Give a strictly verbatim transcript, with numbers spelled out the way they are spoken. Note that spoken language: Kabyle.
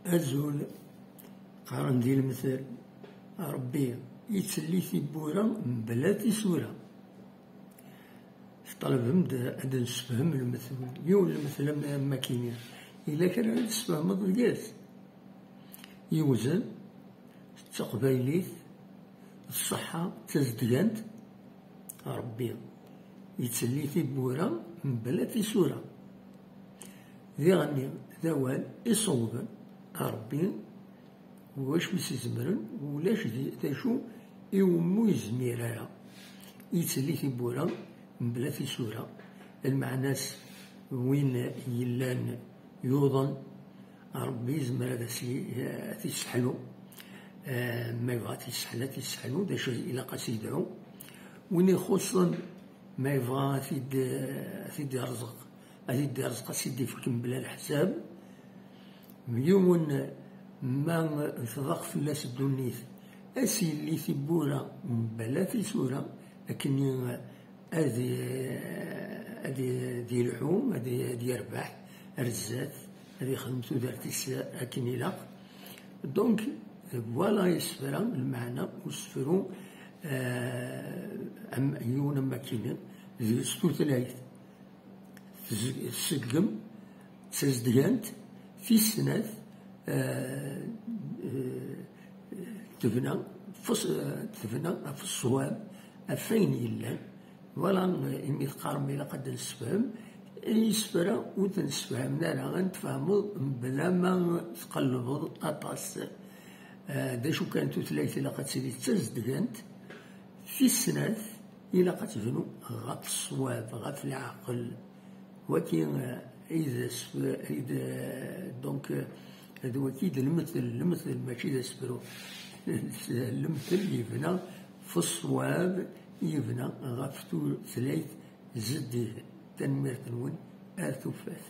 Azul, qqaren di lemtel, Ṛebbi ittelli tiwwura mebla tisura. Teṭlebem-d ad d-nessefhem lemtel, yiwen lemtel am, am akini. Yella kra ara d-tesfehmeḍ deg-s? Yewzen, d taqbaylit, d ṣṣeḥḥa, d tazedgant. Ṛebbi ittelli tiwwura mebla tisura. Diɣenni d awal iṣewben, Ṛebbi wacu i s-izemren, ulac di, d acu iwumi ur yezmir ara. Ittelli tiwwura mebla tisura, lmeɛna-s win yellan yuḍen, Ṛebbi yezmer ad as-, ad t-yesseḥlu. Eh, ma yebɣa ad t-yesseḥlu, ad t-yesseḥlu, d acu ilaq ad s-yedɛu. Win ixuṣṣen, ma yebɣa ad t-id-, ad t-id-yerẓeq, ad t-id-yerẓeq, ad s-id-ifk mebla leḥsab. Yiwen ma tḍaq fell-as ddunit, ad s-yelli tiwwura mebla tisura, akken ad, ad, ad yelḥu, ad, ad yerbeḥ ar zdat, ad yexdem tudert-is akken ilaq. Donc, voilà isefra, lmeɛna n usefru, eh, am, yiwen am wakken, d tutlayt. Tz-, tseggem, d tazedgant, tis snat, eh, eh, tebna f-, eh, tebna ɣef ṣṣwab, ɣef wayen yellan. Voilà, eh, imi teqqarem ilaq ad d-nessefhem, isefra ur d-nessefhamen ara, ad n-tfehmeḍ mebla ma tqellbeḍ aṭas. Eh, d acu kan, tutlayt ilaq ad tili d tazedgant, tis snat, ilaq ad tebnu ɣef ṣṣwab, ɣef leɛqel. Wagi, eh, i d asf-, i d, eh, donc, eh, d wagi i d lemtel, lemtel mačči d asefru. Lemtel yebna f ṣṣwab, yebna ɣef tutlayt zeddigen. Tanemmirt-nwen, ar tufat.